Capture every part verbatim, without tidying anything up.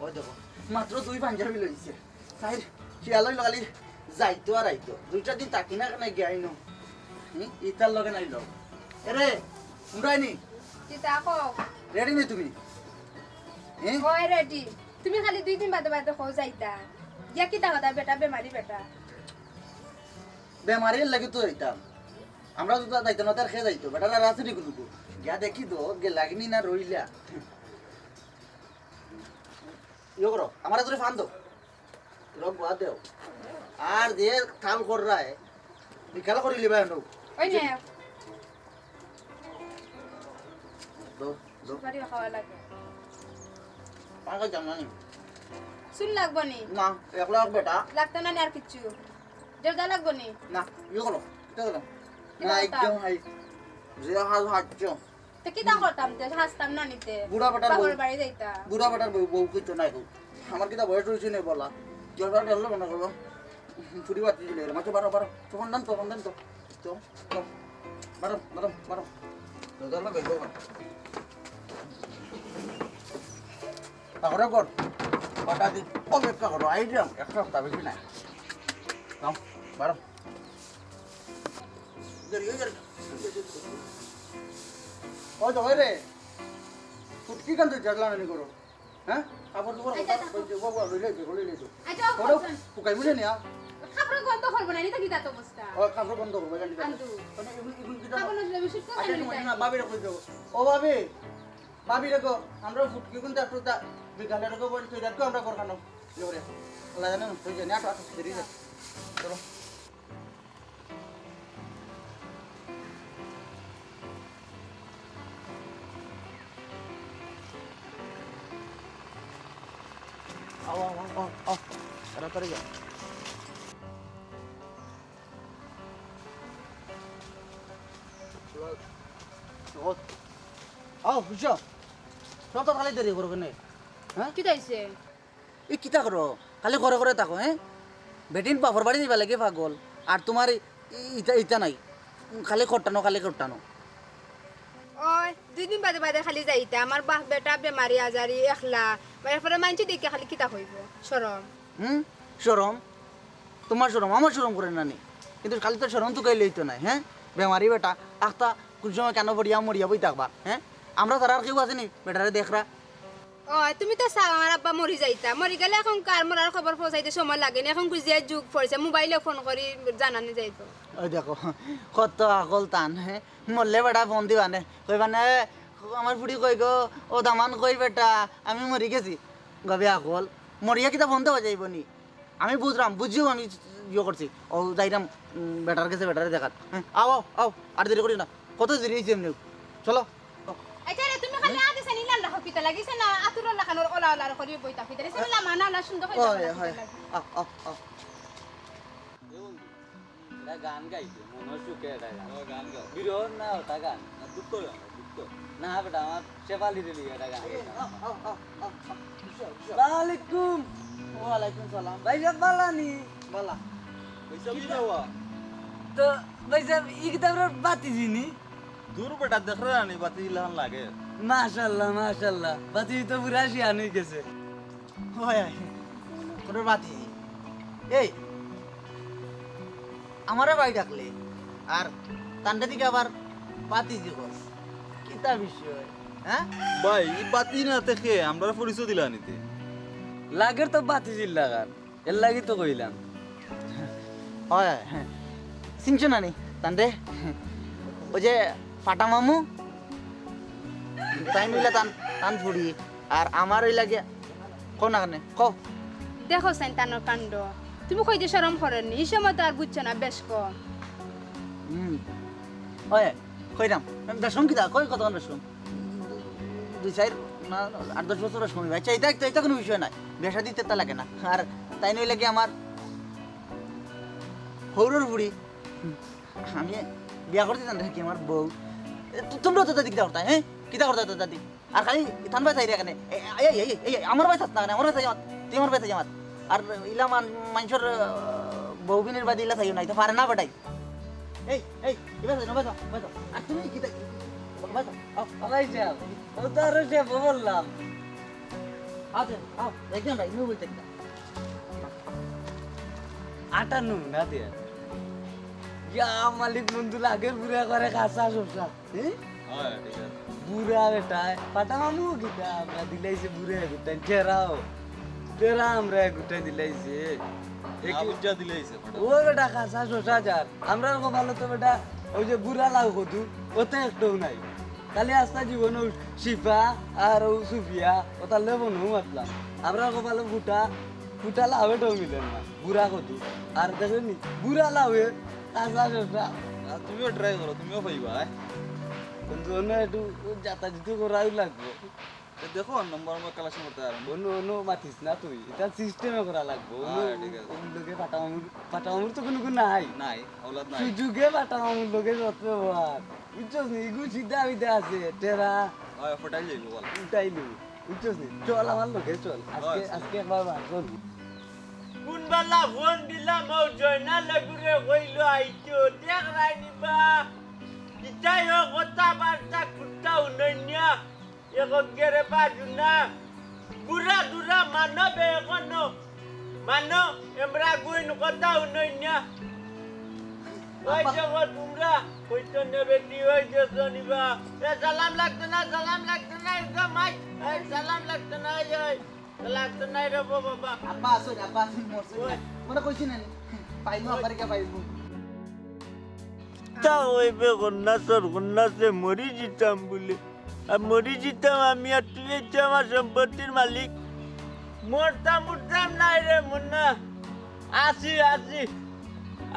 ওই দেখো, মাত্র দুই পাঞ্জাবি লইছে। সাইর, খেয়াল অইলো খালি যাইতো আর আইতো। দুইটা দিন থাকি না কেনে গিয়াই নো। হুম, ইতার লগে নাইলো। এরে, উমরাইনি, কিতা কও? Ready নি তুমি? হ্যাঁ? ওই ready। তুমি খালি দুই দিন বাদে বাদে কও যাইতা। গিয়া কিতা কথা বেটা, বেমারি বেটা। বেমারির লাগি তো যাইতাম। আমরা যদি যাইতাম না, তার খেয়ে যাইতো। বেটারা রাসুরি গুলুকু। গিয়া দেখি তো, গে লাগিনি না রইলা। ইয়ে করো, আমার ধরে ফান দাও। রব বাদ দেও। আর যে তাল কররায়, বিকাল করি লিবা এনো। ওই নে। দো, দো। সুপারি খাওয়া লাগে। পাঙ্গা জানা নি। চুল লাগবো নি? না, একলা এক বেটা। লাগতো না নি আর কিচ্ছু? জর্দা লাগবো নি? না, ইয়ে করো, এটা করো। কিতা না, করতাম? একদম হাই। যে হাল হাঁটছো। তে কিতা করতাম তে? হাসতাম না নিতে। বুড়া বেটার বউ। বাপর বাড়ি যাইতাম। বুড়া বেটার বউ, বউ কিছু নাই গো। আমার কিতা বয়স হইছে নি বলা? জলবা ঢাললে মনে করো। ফুটি বাতি দিলে এরম। আচ্ছা, বারো, বারো। তখন দেন তো, তখন দেন তো। তো, তো। বারো, বারো, বারো। তো, ধরো, বের করো। তারপরে কর। কটা দিন অপেক্ষা করো। আইডিয়া, এক সপ্তাহ বেশি নাই। নাও, বারো। ওই তো, ওই রে। ফুটকি কান তুই জাগলা নানি করো। হ্যাঁ? কাপড় চোপড় আচ্ছা, কথা আচ্ছা। কই যে বাবা, লইলে তো, লইলে তো। আচ্ছা, ওরও আচ্ছা। ফুকাই মুলে নিয়া। কাপড় গন্ধ করবো না, নিতে কিতা তো অবস্থা? ও, কাপড় গন্ধ করবো, জানি তো। আন্দু। মানে, এগুন, এগুন কিতা? কাপড় নজলে বেশি তো আচ্ছা, জানি তুমি না। না, ভাবি রে কই যাবো? ও ভাবি, ভাবি রে গো, আমরা ফুটকি কিন্তু একটু তা বিকালে রে গো, বল, তুই রাখো, আমরা ঘর খানো। জোরে। আল্লাহ জানে, তুই জানি, আটো, আটো, দেরি হয়ে যাচ্ছে। চলো। আও, আও, আও, আও, আও। তাড়াতাড়ি যাও। আও, বুঝছো? সব তো খালি দেরি করো কেনে? হ্যাঁ? কিতা অইছে? ই কিতা করো? খালি ঘরে ঘরে থাকো, হ্যাঁ? বেটিন বাপর বাড়ি যাইবার লাগি পাগল। আর তুমার ই-, ই-, ইতা, ইতা নাই। খালি খট্টানো, খালি খট্টানো। ওই, দুই দিন বাদে বাদে খালি যাইতা। আমার বাপ বেটা বেমারি আজারি একলা। এরপরে মাইনষে দেখিয়া খালি কিতা কইবো? শরম। হুম? শরম? তুমার শরম, আমার শরম করে না নি? কিন্তু খালি তো শরম তুকাইলেই তো নাই, হ্যাঁ? বেমারি বেটা, আখতা কোন সময় কেনে পড়িয়া মরিয়া বই থাকবা, হ্যাঁ? আমরা ছাড়া আর কেউ আছে নি বেটারে দেখরা? ও, তুমি তো চাও আমার আব্বা মরি যাইতা। মরি গেলে এখন কার মরার খবর পৌঁছাইতে সময় লাগে না। এখন যে যুগ পড়ছে, মোবাইলে ফোন করি জানানি যাইতো। ওই দেখো, কত আকল তান, হ্যাঁ? মরলে বেটা ফোন দিবা নে, কইবা নে, "আমার ফুড়ি কই গো? ও দামান কই বেটা? আমি মরি গেছি।" গাবে আকল, মরিয়া কিতা ফোন দেওয়া যাইব নি? আমি বুঝরাম, বুঝিও আমি ইয়ে করছি। ও যাইরাম, উম, বেটার গেছে, বেটারে দেখাত। হ্যাঁ, আও, আও, আও, আর দেরি করি না। কত দেরি হইছে এমনে? চলো। আচ্ছা রে, তুমি খালি আগে সানি লাল রাখো কিতা লাগিছে না? আতুর লাখানোর ওলা ওলা করি বইতা কিতা রে? সানি লামা না, না সুন্দর করে ওই, লামা হয়। কিতা লাগি? আও, আও, আও। এ বন্ধু, এটা গান গাইছে, মনর সুখে এটা গান। ও, গান গাও। বিরহ না, ওটা গান। না, দুঃখ গান, দুঃখ। না, বেটা, আমার শেফালি রে লিয়ে এটা গান গাইছে। আও, আও, আও, আও, আও। বুঝছো, বুঝছো। আসসালামু আলাইকুম। ওয়ালাইকুম সালাম। ভাই সাহেব, বালা নি? বালা। ভাই সাহেব, কি বাবা? তো, ভাই সাহেব, ই কিতা আপনার বাতিজি নি? দূর বেটা, দেখরে না নি, বাতিজি লাখান লাগে। মাশাআল্লাহ, মাশাআল্লাহ। বাতিজি তো পুরা শিয়ান হই গেছে। ওই, ওই, ওটার বাতিজি। এই, আমারে ভাই ডাকলে, আর তানরে দিকে আবার বাতিজি কস। কিতা বিষয়, হ্যাঁ? ভাই, ই বাতিজি না দেখে, আমরারে পরিচয় দিলা নিতে। লাগের তো বাতিজির লাখান। এর লাগি তো কইলাম। হয়, হয়, হ্যাঁ। চিনছো না নি? তানরে? ওই যে ফাটা মামু? তাইন অইলা তান, তান ফুড়ি। আর আমার অইলা গিয়া, কও না কেনে? কও। দেখো চাইন তানর কাণ্ড। তুমি কইতে শরম করো নি? ই সময় তো আর বুঝছো না, বেশ কম। হুম। ওই, কইরাম। বেশ কম কিতা? কই কতক্ষণ বেশ কম? দুই চাইর, না, আট দশ বছরর সময়। আচ্ছা, ইটা, ইটা, ইটা কুনু বিষয় নায়। বিয়া শাদিত ইতা লাগে না। আর তাইন অইলা গিয়া আমার হউরর ফুড়ি। আমি বিয়া করি দিতাম নাকি আমার বউ। এ, তু-, তুমরা তো দাদি কিতা করতায়, হ্যাঁ? কিতা করতায় তো দাদি? আর খালি তান বায় চাইরায় কেনে? এ, এই, এই, এই, এই, আমার বায় চাস না কেনে? আমার বায় চাইয়া মাত। তুই আমার বায় চাইয়া মাত। আর ইলা মান-, মানষর, আহ, বউ বিনির বাদে ইলা চাইও না, ইতা পারে না বেটায়। এই, এই, ইবা চাইও না, বায় চাও, বায় চাও। আর তুমি কিতা, বায় চাও, আও, আও। ভাই সাহেব, ও তো আরো সে বললাম। আচ্ছা, আও, একদম রাইট, নু বলতে একটা। আটা নুন না দিয়া। ইয়া, মালিক বন্ধু লাগে বুড়া করে কাঁচা শসা। হ্যাঁ? হয়, ঠিক আছে। বুড়া বেটা, পাটা মামু কিতা, আমরা দিলাইছে বুড়া এগুটাই, টেরাও। টেরা আমরা এগুটাই দিলাইছে। না, একই বুঝা দিলাইছে, পাটা ও বেটা, কাঁচা শসা যার। আমরার কপালো তো বেটা, ওই যে বুড়া লাউ কদু, ওতে একটাও নাই। খালি আস্তা জীবন ও শিফা আর ও সুফিয়া, ওটা লেবন হো মাতলাম। আমরার কপালো ফুটা, ফুটা লাউ এটাও মিলে না। বুড়া কদু। আর দেখেন নি, বুড়া লাউ এ, কাঁচা শসা। আর তুমিও ট্রাই করো, তুমিও পাইবা, হ্যাঁ? কিন্তু অন্য একটু জাতা জুতি করাই লাগবো। এ দেখো, নম্বর নম্বর কালেকশন করতে পারো। অন্য, অন্য মাতিস না তুই, এটা সিস্টেমে করা লাগবো। অন্য, হ্যাঁ, ঠিক আছে। অন্য লোকে পাটা মামুর, পাটা মামুর তো কোনো গুণ নাই। নাই, অলাদ নাই। সুযোগে পাটা মামুর লোকে যত ব্যবহার। বুঝছস নি? ইগু সিধা বিধা আছে, টেরা। হয়, ফটাই যাইবো, বল। উঠাই নিবো। বুঝছস নি? চল আমার লোকে চল। আজকে, হয়, চল। আজকে একবার বার চল। কোন বালা ফোন দিলাম, ও জয়না লেগুরে কইলো আইতো, দেখ রাই নিবা। ইটাই ও কথাবার্তা কুত্তা উনইনিয়া। এখন গেরে বাজু না। বুড়া দুরা মানবে এখনো। মানো, এমরা গুইন কথা উনইনিয়া। ওই আব্বা। যে ও তোমরা, ওই তো নেবে কি, ওই যে শনিবা। এ, সালাম লাগতো না, সালাম লাগতো না, একদম আই। এই, সালাম লাগতো না, এই, এই। লাগতো না রে বাবা। আব্বা, আসুন, আব্বা, আসুন, মরছে ওই। না। মনে কইছি না নি? পাইমু, আব্বারে কে পাইমু? তা ওই বে কন্যা সর, কন্যা সে মরি যিতাম বলে। আর মরি যিতাম আমি, আর তুই হইতে আমার সম্পত্তির মালিক। মরতাম উঠতাম নাই রে মুন্না, আছি, আছি।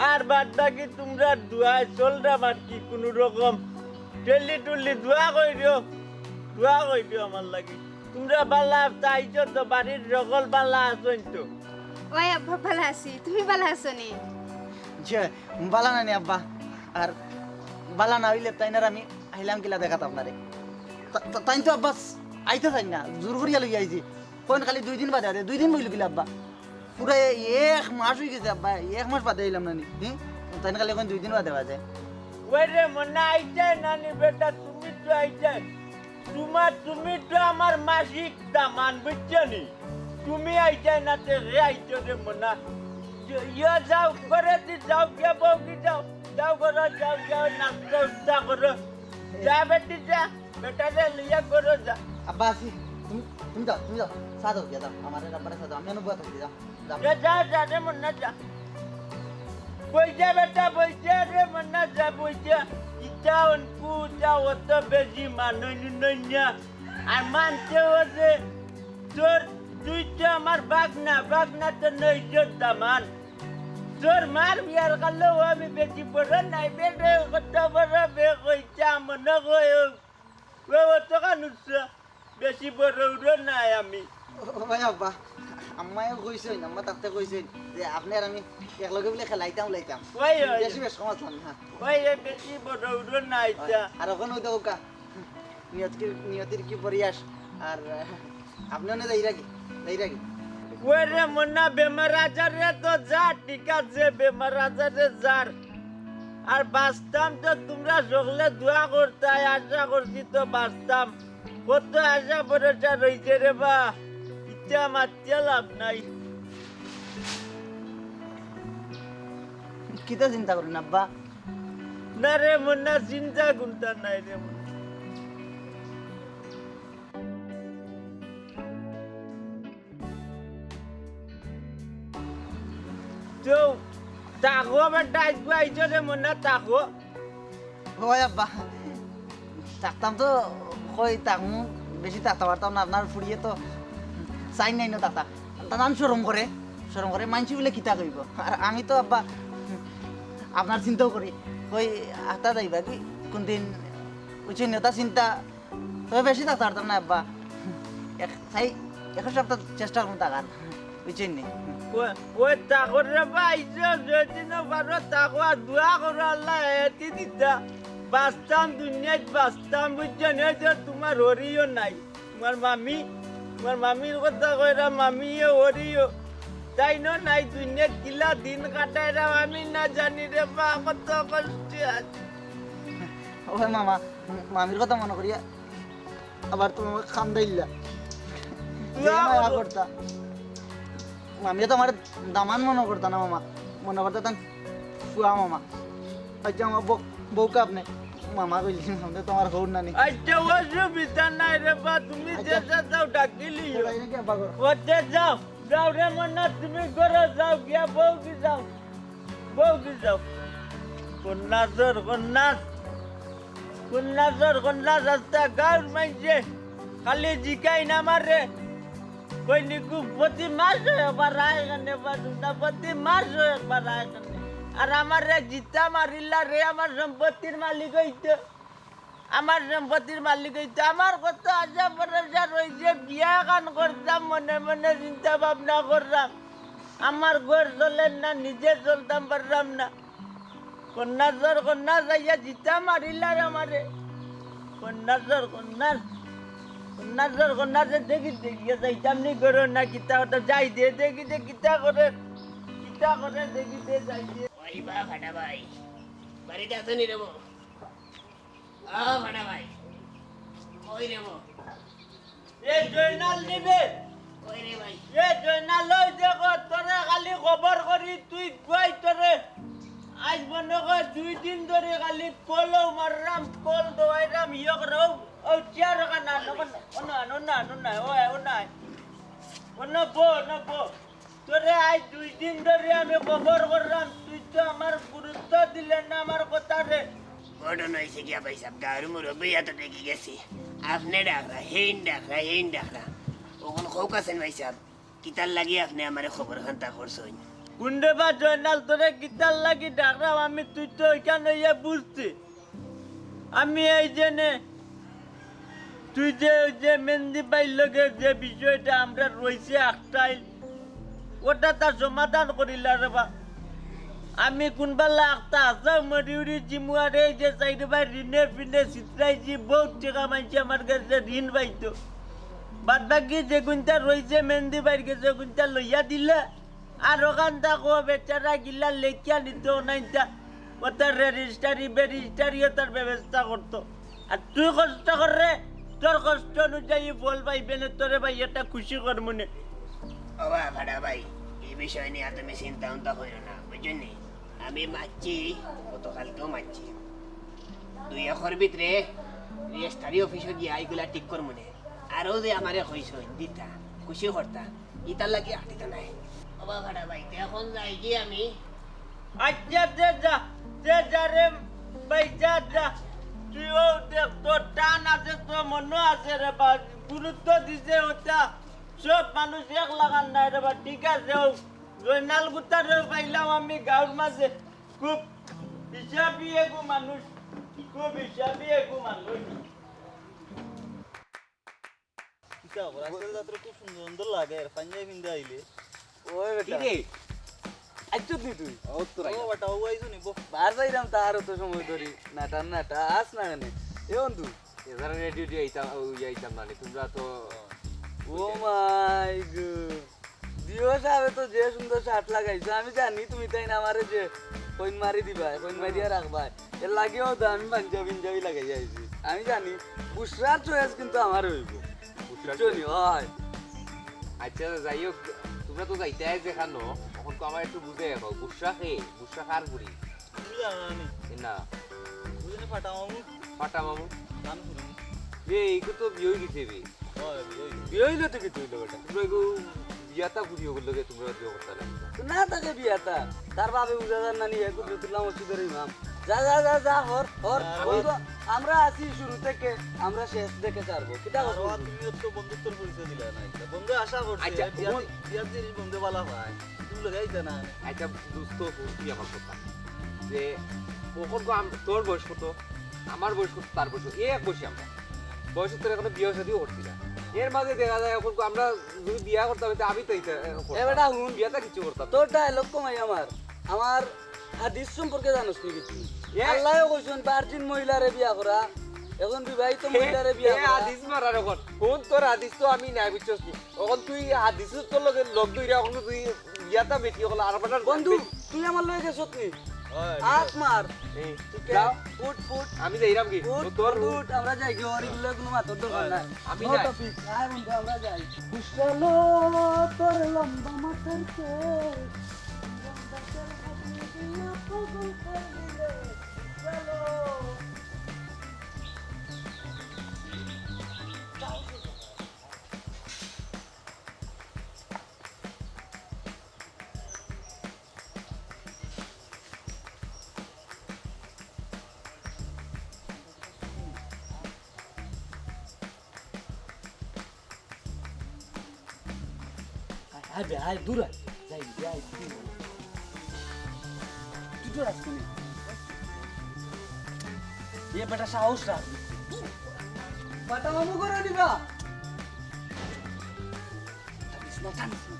আর বাদ বাকি তোমরা দোয়ায় চলরাম আর কি, কোনো রকম টেলি টুলি দোয়া করিও, দোয়া করিও আমার লাগি। তোমরা বালা আছো তো, বাড়ির সকল বালা আছইন তো? ওই আব্বা, বালা আছি, তুমি বালা আছো নি? জি, বালা নানি আব্বা, আর বালা না হইলে তাইন আর আমি আইলাম কিলা দেখাত আপনারে। তা-, তা-, তাইন তো আব্বা আইতে চাইন না, জোর করিয়া লইয়া আইছি। কইন খালি দুই দিন বাদে আইতে, দুই দিন বইল কিলা আব্বা? পুরা এক মাস হই গেছে আব্বা, এক মাস বাদে আইলাম নানি। হুম? তাইন খালি কইন দুই দিন বাদে বাদে। ওই রে মনা, আইতে নানি বেটা, তুমি তো আইতে। তোমার, তুমি তো আমার মাসিক দামান, বুঝছো নি? তুমি আইতে না তে রে আইতো রে মনা। ইয়া যাও, করে দি যাও, গিয়া বউ কি যাও। যাও করো, যাও, যাও, নাস্তা উস্তা করো। যা বেটি যা, বেটারে লইয়া করো যা। আব্বা আছি, তুমি, তুমি যাও, তুমি যাও, চা দাও, গিয়া যাও, আমার আব্বারে চা দাও, আমি অনুভব থাকি যাও। যা। যা, যা, যা রে মনা, যা। বই যা বেটা, বই যা রে মনা, যা, বই যা। ইটা অনকু, ইটা অত বেশি মানুষ নইনা। আর মানতে হচ্ছে, তোর, তুই তো আমার বাগনা, বাগনা তো নই, ইজ্জত দামান। তোর মার বিয়ার কালেও আমি বেশি বড় নাই, বেটা, কত বড় বে কইতা, মনে কয়, ও, ও, অত কানুস। বেশি বড় উড়ো নাই আমি। ও ভাই আব্বা, আম্মায়ও কইছইন, আম্মা তাতে কইছইন যে আপনে আর আমি একলগে বলে খেলাইতাম, উলাইতাম। ওই, ওই। বেশি বেশ কম আসলাম না। ওই, এ বেশি বড় উড়ো নাই তা। আর এখন ওই দেখো কা, নিয়ত কি, নিয়তির কি পরিহাস। আর, আহ, আপনে অনে যাইরা কি? যাইরা কি? ওই রে মন্না, বেমার আজারে তো যা, ঠিক আছে, বেমার আজারে যার। আর বাঁচতাম তো তোমরা সকলে দোয়া করতায়, আশা করছি তো বাঁচতাম। কত আশা ভরসা রইছে রে বা, ইচ্ছা মাতিয়া লাভ নাই। কিতা চিন্তা করেন আব্বা? না রে মন্না, চিন্তা কুন্তা নাই রে মন্না। তো, তাকো বেটা, আইজকু আইছো রে মন্না, তাকো। ওই আব্বা, থাকতাম তো, কই থাকমু, বেশি থাকতাম পারতাম না, আপনার ফুড়িয়ে তো চাইন নাই না থাকতা। তাতান শরম করে, শরম করে, মানষি বলে কিতা কইব। আর আমি তো আব্বা, আপনার চিন্তাও করি, কই আতা যাইবা কি, কোনদিন, বুঝছেন, ওটা চিন্তা তবে বেশি থাকতে পারতাম না আব্বা। এক, চাই, এক সপ্তাহ চেষ্টা করমু থাকার, বুঝছেন নি? ওই, ওই থাকো রে বা, আইছো, যেদিনও পারো থাকো, আর দোয়া করো আল্লাহ এতি দিতা। বাঁচতাম দুনিয়াত বাঁচতাম, বুঝছো নি? ওই যে তোমার হরিও নাই, তোমার মামি, তোমার মামির কথা কইরা, মামিও হরিও। তাইনও নাই দুনিয়াত, কিলা দিন কাটাইরাম আমি না জানি রে বা, কত কষ্টে আছি। ওই মামা, মামির কথা মনে করিয়া আবার তুমি আমাকে কান্দাইলা। যে মায়া করতা। মামিয়ে তো আমার দামান মনে করতা না মামা, মনে করতা তান ফুয়া মামা। আচ্ছা মামা, বউ, বউকে আপনি মামা কইলি, আপনি তো আমার হউর নানি। আচ্ছা, অসুবিধা নাই রে বা, তুমি আচ্ছা। যেতা যাও ডাকি লিও। ওটা কি আব্বা করো? ওতে যাও, যাও রে মন্না, তুমি করো, যাও গিয়া বউগি যাও, বউগি যাও। কন্যাসর কন্যাস, কন্যাসর কন্যাস, আস্তা গাউর মাইনষে খালি জিকাইন আমারে। কই নিকু প্রতি মাসো একবার আয় কেনে বা, প্রতি মাসো একবার আয় কেনে। আর আমারে জিতা মারিলা রে, আমার সম্পত্তির মালিক অইতো। আমার সম্পত্তির মালিক অইতো। আমার কত আশা ভরসা রইছে, বিয়া খান করতাম, মনে মনে চিন্তা ভাবনা কররাম। আমার ঘর চলের না, নিজে চলতাম পাররাম না। কন্যাসর কন্যাস আইয়া জিতা মারিলার আমারে। কন্যাসর কন্যাস, কন্যাসর কন্যাসে দেখি দেখিয়া যাইতাম নি ঘরো না কিতা কথা, যাই দে দেখি দে কিতা করে, কিতা করে দেখি দে যাই দে। ওই বা ফাটা ভাই, বাড়িত আছো নি রে বা? ও ফাটা ভাই, কই রে বা? এ জয়নাল নিবে। কই রে ভাই? এ জয়নাল, ওই দেখো, তোরে খালি খবর করি, তুই কই তোরে? আজ মনে কর দুই দিন ধরি খালি কলও মাররাম, কল দোয়াইরাম, ইয়ক রও, ও চেয়ার খান আন, অনো আন, অনো আন, অনো আন, ও, ও নাই। অনো বো, অনো বো। তোরে আজ দুই দিন ধরি আমি খবর কররাম, তুই তো আমার গুরুত্ব দিলে না আমার কথারে। ঘটনা অইছে গিয়া ভাইসাব, গাউর মুরব্বি এত দেখি গেছি। আপনে ডাকরা, হেইন ডাকরা, হেইন ডাকরা। অখন কউক্কা চাইন ভাইসাব, কিতার লাগি আপনে আমারে খবর খানতা করছইন? কুনরে বা জয়নাল, তোরে কিতার লাগি ডাকরাম আমি, তুই তো অইখান অইয়া বুঝতে। আমি এই যে নে, তুই যে ওই যে মেন্দি ভাইর লগে যে বিষয়টা আমরার রইছে আখটাইল, ওটা তার সমাধান করিলা রে বা। আমি কুনবালা আখতা আছাও মরি উরি জিমু, আর এই যে চাইর ভাই ঋণে ফিনে ছিতরাইছি, বউত টেকা মাইনষে আমার গেছে ঋণ পাইতো। বাদ বাকি যেগুনতা রইছে মেন্দি ভাইর গেছে, ওগুনতা লইয়া দিলা। আর অখান থাকো বেচারা গিলা লেখিয়া নিতো নাইতা, ওটার রেজিস্টারি বেরিস্টারি ওটার ব্যবস্থা করতো। আর তুই কষ্ট কররে, তোর কষ্ট অনুযায়ী ফল পাইবে নে, তোরে ভাই এটা খুশি করমু নে। ও বা ফাটা ভাই, এই বিষয় নিয়া তুমি চিন্তা উন্তা কইরো না, বুঝছো নি? আমি মাতছি, গতকালকেও মাতছি। দুই একর ভিতরে রেজিস্টারি অফিসো গিয়া ইগুলা ঠিক করমু নে। আরও যে আমারে কইছইন দিতা, খুশি করতা, ইতার লাগি আটিতা নাই। ও বা ফাটা ভাই, তে অখন যাইগি আমি। আচ্ছা, তে যা, তে যা রে ভাই, যা, যা। তুইও দেখ, তোর টান আছে, তোর মনও আছে রে বা, গুরুত্ব দিছে ওটা। সব মানুষ এক লাখান নায় রে বা, ঠিক আছে, ও জয়নাল গুতারেও পাইলাম আমি গাউর মাঝে। খুব হিসাবি এগু মানুষ, খুব হিসাবি এগু মানুষ। কিতা খবর? আজকাল যাত্রা খুব সুন্দর সুন্দর লাগে, আর পাঞ্জাবি পিন্দা আইলে। ওই বেটা। কি রে? আইছত নি তুই? ও তো ও রাইট। বেটা, ও আইছো নি? বহ। বার যাইরাম তার অত সময় ধরি। নাটা নাটা, আস না কেনে? এ বন্ধু। এ যারা রেডিও দিয়ে আইতাম, ওই আইতাম না নি, তোমরা তো ও মাই গো। দিও সাবে তো যে সুন্দর শার্ট লাগাইছো, আমি জানি তুমি তাইন আমারে যে কইন মারি দিবায়, কইন মারিয়া রাখবায়। এর লাগিও তো আমি পাঞ্জাবি ইঞ্জাবি লাগাই আইছি। আমি জানি বুশরার চয়েস কিন্তু আমার অইবো। বুশরার বুঝছো নি? চয়েস। অয়। আচ্ছা, যাই হোক, তোমরা তো যাইতায় যেখানো, অখন তো আমার একটু বুঝাইয়া কও, বুশরা কে? বুশরা কার ফুড়ি? তুমি জানো না নি? এ না। বুঝলি ফাটা মামু? ফাটা মামু? জানো ফুড়ি? এ, ইগু তো বিয়া অই গেছে বে। অয়, বিয়া অই গেছে। বিয়া অইলে তো কিতা অইলো বেটা? তোমরা ইগু বিয়াতা ফুড়ি অগুর লগে তোমরা বিয়া করতা না। তো না থাকে বিয়াতা। তার বাপে বুঝা যার না নি, এ কুদরতুল্লাহ মসজিদর ইমাম। যা, যা, যা, যা, হর, হর। না, বন্ধু, আমরা আছি শুরু থেকে, আমরা শেষ দেখে ছাড়বো। কিতা আর করবো? তুমি তো বন্ধুত্বর পরিচয় দিলা না। বন্ধু আশা করছি, আচ্ছা, বিয়া, হুন। বিয়ার জিনিস বন্ধু বালা পায়। তুমি লাগাইতা না। আচ্ছা, দোস্ত, হুন তুই আমার কথা। যে, অখন কো আম-, তোর বয়স কত? আমার বয়স কত? তার বয়স কত? এক বয়সী আমরা। বয়স তো এখনো বিয়া শাদিও করছি না। এর মাঝে দেখা যায়, অখন কো আমরা যদি বিয়া করতাম, তে আমি তো ইতা, এ, করতাম। এ বেটা, হুন। বিয়াটা কিচ্ছু করতাম না। তোর ডায়লগ কমাই আমার। আমার হাদিস সম্পর্কে জানোস নি কিছু? এ- আল্লায়ও কইছইন, ভার্জিন মহিলারে বিয়া করা, একজন বিবাহিত এ, মহিলারে বিয়া এ করা। হাদিস মারার অখন। হুন, তোর হাদিস তো আমি নাই, বুঝছস নি? অখন তুই হাদিস তোর লগে লগ ধইরা, অখন তুই বিয়াটা বেটি অকল আর বেটার বন্ধু, বে- তুই আমার লগে গেছত নি? আত মার। এই, তুই কে? যাও। উঠ, উঠ। আমি যাইরাম কি? উঠ, ও তোর উঠ, উঠ, আমরা যাই কি? ওর ইগুলো কোনো মাতর দরকার নাই। আমি যাই। তৌফিক, আয় বন্ধু, আমরা যাই। বুঝলো তোর লম্বা মাথার কেস, লম্বা চুল হাতে দিয়া পাগল করলি রে। বুঝলো? আয়, আয় বে, আয়, দূর আয়। যাই, যাই, দূর আয়। তুই দূর আয়, শুনি। এ বেটা সাহস রাখ। বেটা মামু করে দিবা। টানিস না, টানিস না।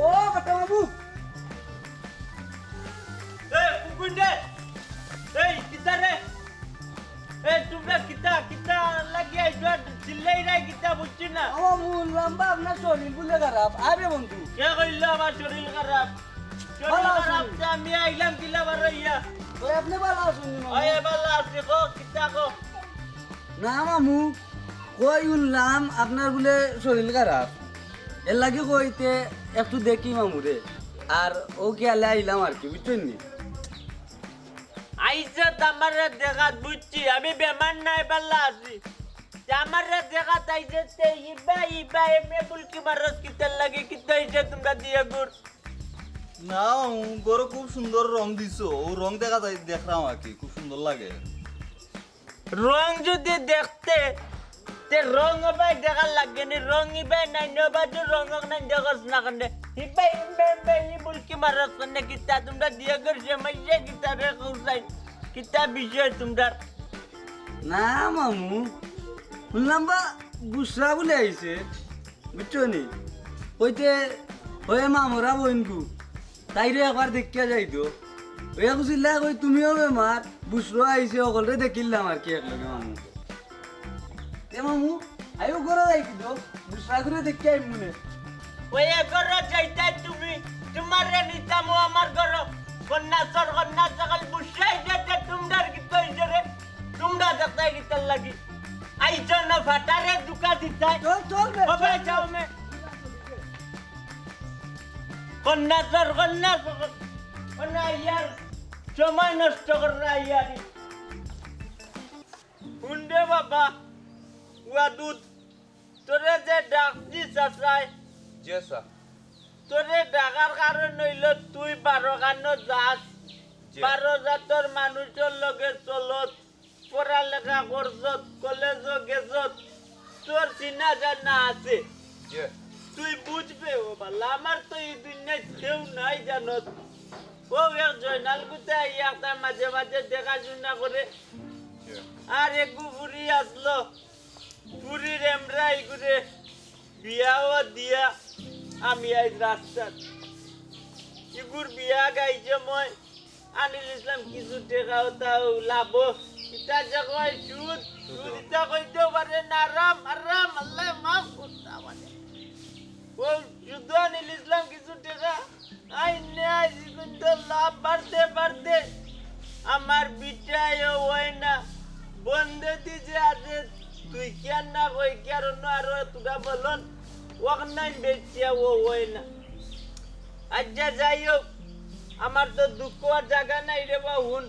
ও, বেটা মামু। এ, কুকুন্ডে। এই, কিতা রে? এ, তুমরা কিতা, কিতা লাগিয়া ইটা চিল্লাইরায় কিতা বুঝছি না? ও মামু, লম্বা আপনার শরীর বুলে খারাপ। আরে বন্ধু। কে কইলো আমার শরীর খারাপ? শরীর ভালা খারাপ আছইন? তে আমি আইলাম কিলা বারইয়া? ওই আপনি ভালা আছইন নি মামু? ওই ভালা আছি, কও, কিতা কও? না মামু, কই হুনলাম আপনার বুলে শরীর খারাপ। এর লাগি কইতে একটু দেখি মামুরে। আর অউ খেয়ালে আইলাম আর কি, বুঝছইন নি? আইজত আমারে দেখাত বুঝছি, আমি বেমার নায়, ভালা আছি। তে আমারে দেখাত আইজত তে ইবা, ইবা, এমনে বুলকি মারস কিতার লাগি, কিতা অইছে তুমরা দিয়া গুর? না, ও ঘরো খুব সুন্দর রং দিছো, ও রং দেখা যায়, দেখরাম আর কি, খুব সুন্দর লাগে। রং যদি দেখতে, তে রং ইবায় দেখার লাগে নি, রং ইবায় নাই, নবাজু রং নাই দেখস না কেনে? ইবায়, ইবায়, ইবায়, ই বুলকি মারস কেনে, কিতা তুমরা দিয়া গুর সমস্যা কিতা রে কও চাইন? কিতা বিষয় তুমরার? না মামু, হুনলাম বা বুসরা বুলে আইছে, বুঝছো নি? কইতে, ওই মামুরা বইনগু, তাইরে একবার দেখিয়া যাইতো। ওই এক উচিল্লা কই, তুমিও বেমার, বুসরা আইছে, হকলরে দেখিলাম আর কি একলগে মামু। এ মামু, আইও ঘরো যাই কিন্তু, বুসরা ঘরো দেখিয়া আইমু নে। ওই এক ঘরো যাইতায় তুমি, তুমারে নিতাম ও আমার ঘরো। কন্যা চোর, কন্যা চোর, খালি বুসরা আইছে, তুমরার কিতা অইছে রে? তুমরা দেখতায় কিতার লাগি? আইছো না ফাটারে ধুকা দিতায়। চল, চল বে, ও ভাই, চল। যাও মে। কন্যা চোর, কন্যা চোর, কন্যা ইয়ার সময় নষ্ট কররা ইয়ারি। হুন রে বাবা, ওয়াদুদ, তোরে যে ডাকছি চাচায়, জি স্যার। তোরে ডাকার কারণ অইলো তুই বারো খানো যাস, জি। বারো জাতর মানুষর লগে চলত, পড়ালেখা করছত, কলেজো গেছত, তোর চিনা জানা আছে। জি। তুই বুঝবে ও বালা, আমার তো ই দুনিয়াত কেউ নাই জানত। ও এক জয়নাল গুতে আইয়া একটা মাঝে মাঝে দেখাশুনা করে। জি। আর এগু ফুরি আসলো, ফুরির এমরা ইগুরে বিয়াও দিয়া আমি আইজ রাস্তাত। ইগুর বিয়া গাইছে মই আনিল ইসলাম কিছু টেকাও তাও লাভ। ইতা যে কয় সুদ, সুদ ইতা কইতেও পারে না, আরাম, আরাম, আল্লাহ মাফ করতা পারে। ও সুদ আনিল ইসলাম কিছু টেকা, আইনে আইজ কিন্তু লাভ বাড়তে বাড়তে আমার বিটায়ও হয় না। বন্দেদি যে আছে তুই কিয়ার না কই কিয়ার অন্য আরো তুরা বলন, ওখানাইন বেচিয়া ও হয় না। আচ্ছা, যাই হোক, আমার তো দুঃখ আর জাগা নাই রে বা, হুন,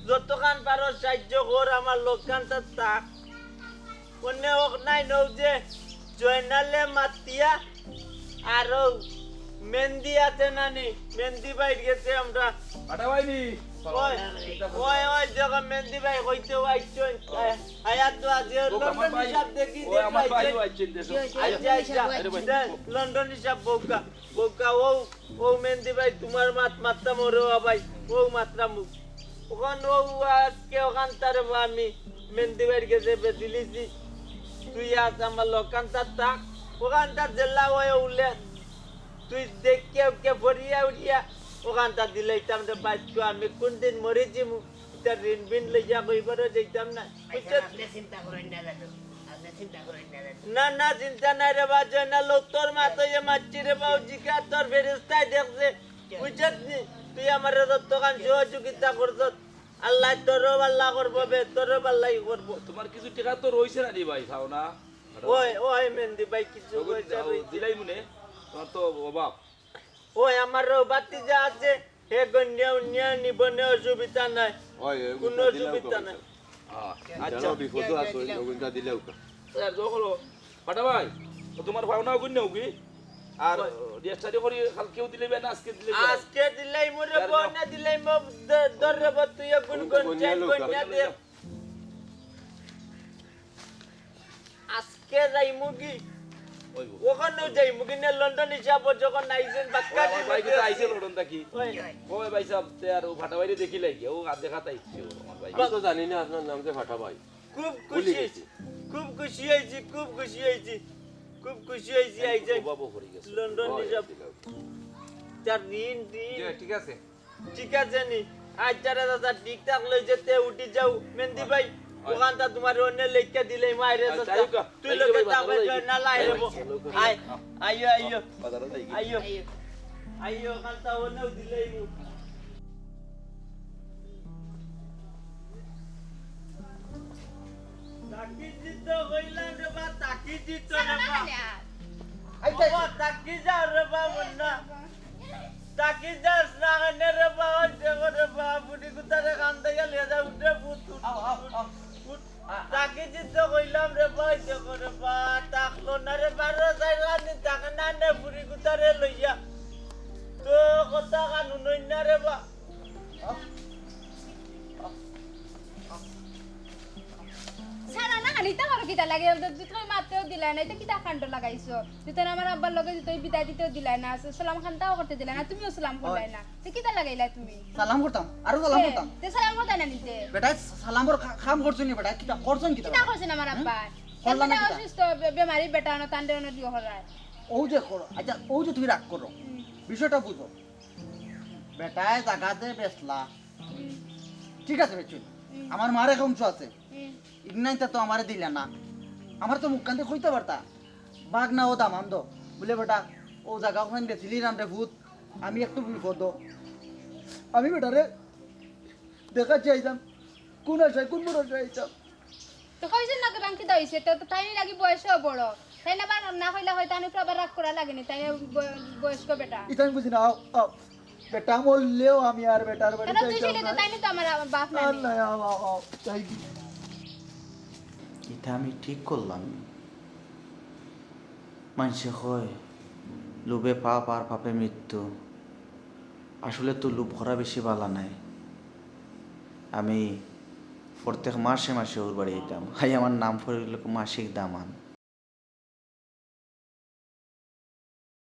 যতখান পারো সাহায্য কর, আমার লক্ষানটা থাক। অন্য হোক নাই নৌ যে জয়নালে মাতিয়া, আর ও মেন্দি আছে নানি, মেন্দি বাইর গেছে আমরা। আটা ভাই নি? ওই, ওই, ওই, দেখো মেন্দি ভাই কইতে আইছইন। আয়াত তো আজ ও, আমার লন্ডন ভাই। হিসাব দেখি, ও, দেখি আমার ভাই আইছইন। আইছইন, দেখো। আইছে, আইছে। আরে ভাই। লন্ডন হিসাব বউকা। বউকা, ও, ও মেন্দি ভাই, তুমার মাত মাততাম ওরে ও ভাই, ও মাতরাম মুখ। ওখান ও আজকে ওখান তারে বা আমি মেন্দি ভাইর গেছে বেদিলিছি। তুই আজ আমার লকান তার থাক, ওখান তার জেলা ওয়ে উলে। তুই দেখকে ওকে ভরিয়া উঠিয়া ওখান তার দিলাইতাম রে বাইচ্চু, আমি কোন দিন মরি যিমু। ইতার ঋণ বিন লইয়া কইবারও যাইতাম না। ভাইজান, বুঝছস? আপনি চিন্তা করেন না দাদু, আপনি চিন্তা করেন না দাদু। না, না, চিন্তা নাই রে বা, জয়নাল, তোর মাথায় মারছি রে বা, ও জিকা তোর ফেরেস্তায় দেখছে, বুঝছত নি? তুই আমারে যতখান সহযোগিতা করছত, আল্লায় তোরও ভালা করবো বে, তোরও ভালাই করবো। তুমার কিছু টেকা তো রইছে না রে ভাই, পাওনা? ওই, ওই মেন্দি ভাই, কিছু পয়সা রইছে। দিলাইমু নে, তুমার তো অভাব। ওই আমার ভাতিজা আছে, হে গন্যা উন্যা নিবনে অসুবিধা নাই। ওই, ওই কুনু অসুবিধা নাই। আহ, আচ্ছা। বিপদ আছে, ওই গুনটা দিলাও কা। স্যার, দোয়া করো। ফাটা ভাই, ও তুমার পাওনা গুন নেও কি? আর ওই। রেজিস্টারি করি কালকেউ দিলে না, আজকে দিলে? আজকে দিলাইমু রে বা, না দিলাইমু, ধর রে বা, তুই গুন গুন, চাই গুন দে। আজকে যাইমু কি? ওই গো। ওখানেও যাইমু কি না, লন্ডন হিসাব যখন আইছেন, বাক্কা আমার ভাই কিন্তু আইছে লন্ডন থাকি। ওই। ওই ভাই সাহেব, তে আর ও ফাটা ভাইরে দেখি লাগি, ও আর দেখাত আইছে ও আমার ভাই। আমি তো জানি না আপনার নাম যে ফাটা ভাই। খুব খুশি হইছি, খুব খুশি হইছি, খুব খুশি হইছি, খুব খুশি হইছি। আইছে বাবু পড়ে গেছে। লন্ডন হিসাব। তার ঋণ, ঋণ। জি, ঠিক আছে। ঠিক আছে নি? আচ্ছা রে চাচা, ঠিক থাকলে যেতে উঠি যাও। মেন্দি ভাই, ওখানটা তুমার অন্য লেখা দিলে মাইরে চাচা। তুই লোকে থাকলে না লাই রে বো। আয়, আইও, আইও। আইও। আইও, ওখানটা অন্য দিলে। তাকি দিত কইলাম রে বা, তাকি দিত রে বা। আইতা। বাবা, তাকি যাও রে বা, মুন্না। তাকি যাস না কেনে রে বা, ওই দেখো রে বা, বুড়ি কুতারে কান্দাইয়া লিয়ে যা, উঠ রে, উঠ, উঠ, আও, আও, উঠ, আও। উঠ। আ, আ। তাকি দিত কইলাম রে বা, ওই দেখো রে বা, থাকলো না রে বা, রোজাই রানি থাকে না নে, বুড়ি কুতারে লইয়া। তো কথা কানুন হই না রে বা। সারা না খানিতা করো কিতা লাগে? তুমি মাতেও দিলায় না, ইতা কিতা কাণ্ড লাগাইছো? তুমি আমার আব্বার লগে তুমি বিদায় দিতেও দিলায় না, সালাম খানটাও করতে দিলায় না, তুমিও সালাম করলায় না, তে কিতা লাগাইলায় তুমি? সালাম করতাম, আরো সালাম করতাম। তে সালাম করতায় না নি তে? বেটায় সালামর কা-, কাম করছো নি বেটায়? কিতা করছো নি কিতা? কিতা করছে না আমার আব্বায়? করলা না কিতা? অসুস্থ বে-, বেমারি বেটা, অনো তানরে অনো দিও হরায়। ও যে করো, আচ্ছা, ও যে তুমি রাগ করো, হুম। বিষয়টা বুঝো। বেটায় জাগা যে বেচলা, হুম। ঠিক আছে বেচছইন। হুম। আমার মার এক অংশ আছে। হুম। ইগনাইতা তো আমারে দিলা না। আমার তো মুখখান দিয়া কইতা পারতা। বাগনা ও দামান দো। বুলে বেটা, ও জাগা ওখান বেচিলিরাম রে ভূত। আমি একটু বিপদ। আমি বেটারে দেখা চাইতাম। কোন আশায়, কোন ভরসায় আইতাম? তো কইছেন না, তো বাংকি দা হইছে, তো, তো তাই লাগি বয়সও বড়। তাই না, বা না কইলা হয়, তাই উপরে আবার রাগ করা লাগে নি, তাই ব-, বয়স্ক বেটা। ইতা আমি বুঝি না, আও, আও। বেটা মরলেও আমি আর বেটার বাড়ি কেন তুই যাইতাম সেটা তো না। তাই না তো আমার, আমার বাপ না আর নি। না, আও, আও, আও, তাই কি? ইতা আমি ঠিক করলাম নি। মানষে কয়, লোভে পাপ আর পাপে মৃত্যু। আসলে তো লোভ করা বেশি বালা নায়। আমি প্রত্যেক মাসে মাসে ওর বাড়ি যাইতাম। হাই আমার নাম পড়ে গেল মাসিক দামান।